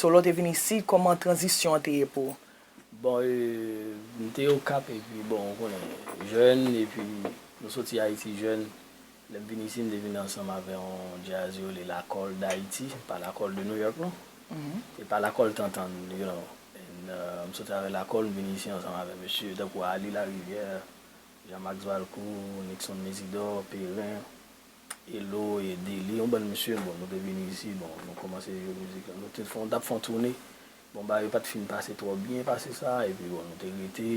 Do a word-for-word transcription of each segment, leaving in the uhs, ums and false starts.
So, lè w te vin isit, kòman tranzisyon an te ye pou ou? Bon, e, m te Okap, epi, bon, ou konnen, jèn, epi nou soti Ayiti jèn. Lè m vin isi, m te vin ansanm avè yon djaz yo rele Lakòl Dayiti, pa Lakòl de New York, non. E pa Lakòl Tantan, you know. And, uh, m soti avè Lakòl, m vin isi ansanm avè mesye tankou Ali Larivière, Jean-Max Valcourt, Nixon Mésidor, Perrin, Elo e Deli, yon bann mesye, bon, nou te vin isi, bon, nou kòmanse jwe mizik la. Nou te fè, t ap fè yon toune. Bon, bagay yo pa t fin pase twò byen pase sa, epi bon, nou te rete.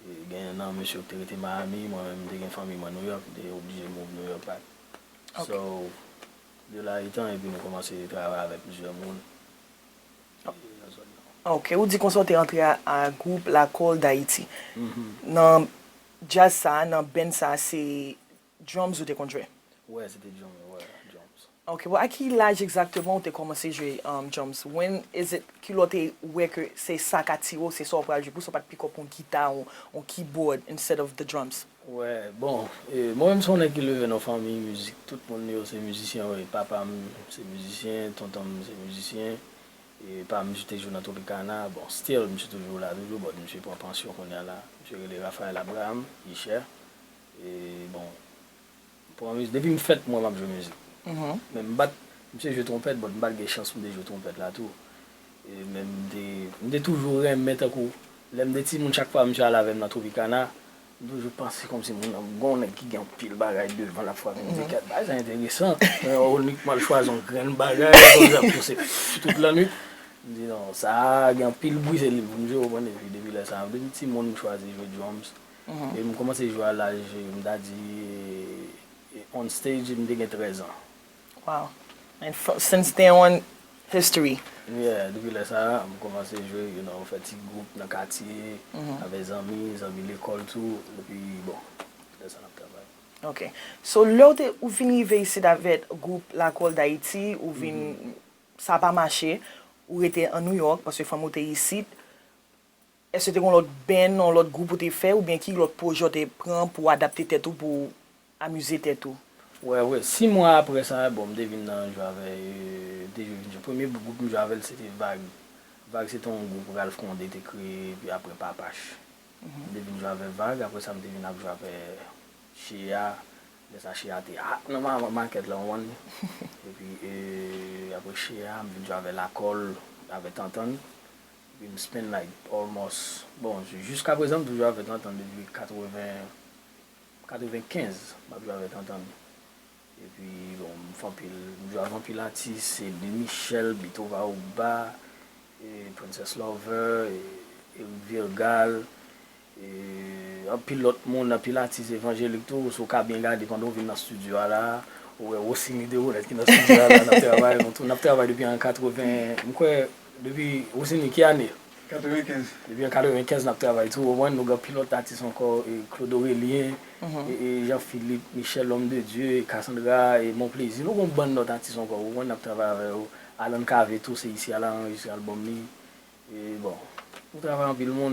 E, gen nan mesye yo ki te rete Miami, mwen menm, m te gen fanmi mwen New York, m te oblije move New York back. So, de la etan, epi nou kòmanse travay avèk plizyè moun. E, nan zòn nan. Ok, ou di konsa w te antre a, a gwoup Lakòl Dayiti. Nan djaz sa, nan band sa, se drums ou te konn jwe? Wè, se te drum, wè, drums. Ok, bon, a ki laj egzakteman ou te kòmanse jwe um, drums? When is it ki lè w te wè ke se sa k atire w, se sa w pral jwe, pou sa w pa t pick up yon gita, yon, yon keyboard instead of the drums? Wè, bon, e, mwen menm se yon nèg ki leve nan fanmi mizik, tout moun yo se mizisyen, wi, papa m se mizisyen, tonton m se mizisyen, e pa m misye te jwe nan Tropicana, bon, still, misye toujou la, toujou, but misye pran pansyon kounye a la, misye rele Raphaël Abraham, Ichè, e bon, pran mizik, depi m fèt, mwen m ap jwe mizik. Men m pa t, misye jwe twonpèt, but m pa t gen chans pou m te jwe twonpèt la tou. E, men m te, m te toujou renmen tankou, lè m te timoun, chak fwa misye al avè m nan Tropicana, m toujou panse kòmsi moun nan, gon nèg ki gen anpil bagay devan l ap frape, m di, kèt, bagay sa enteresan. Men onik m al chwazi yon grenn bagay, konsa ap pouse tout lannwit. M di, non, sa a gen anpil bri, se li pou m jwe, ou konprann, epi depi lè sa a, depi timoun m chwazi jwe drums. E m kòmanse jwe a laj, m ta di, e, on stage, m te gen trèz an. Wow. And f- since then on, history. Yeah, depi lè sa a, m kòmanse jwe, you know, fè ti gwoup nan katye, avè zanmi, zanmi lekòl tou, epi bon, lè sa n ap travay. Ok. So, lè w te, ou vin rive isit avèk gwoup Lakòl Dayiti, ou vin, sa pa mache, ou rete an New York, paske fanmi w te isit. Èske te gen yon lòt band, yon lòt gwoup ou te fè, oubyen ki lòt pwojè w te pran pou w adapte tèt ou, pou w amize tèt ou? Wè, wè. Sis mwa apre sa, bon, m te vin nan jwe avè, e, m te jwe, vin jwe. Premye gwoup m jwe avè l, se te Vag. Vag, se te yon gwoup Ralph Condé te kreye, epi apre Papach. M te vin jwe avè Vag, apre sa, m te vin ap jwe avè Shea. Lè sa, Shea te hot nan ma- makèt la, w konprann. Epi, e, apre Shea, m vin jwe avè Lakòl, avè Tantann. Epi m spend, like, almost, bon, jiskaprezan, m toujou avè Tantann depi katreven, katrevenkenz, m ap jwe avè Tantann. Epi, bon, m fè anpil, m jwe avè anpil atis, Eddy Michel, Beethoven Aouba, e, Princess Lover, e, Eric Virgal, e, anpil lòt moun, anpil atis evanjelik tou, si w ka byen gade pandan w vin nan estidyo a la, ou wè Rosiny Deronette ki nan estidyo a la, n ap travay, nou tou, n ap travay depi an katreven, m kwè, depi, Rosiny, ki ane? Katrevenkenz. Depi an katrevenkenz n ap travay tou, ou konprann, nou gen anpil lòt atis ankò, e, Claude Aurelien, e, e, Jean Philippe, Michel L'Homme de Dieu, e, Cassandra, e, Mon Plaisir, nou gen yon bann lòt atis ankò, ou konprann, n ap travay avè yo, Alan Cavé tou, se isi a l al anrejistre albòm li, e, bon, nou travay anpil moun,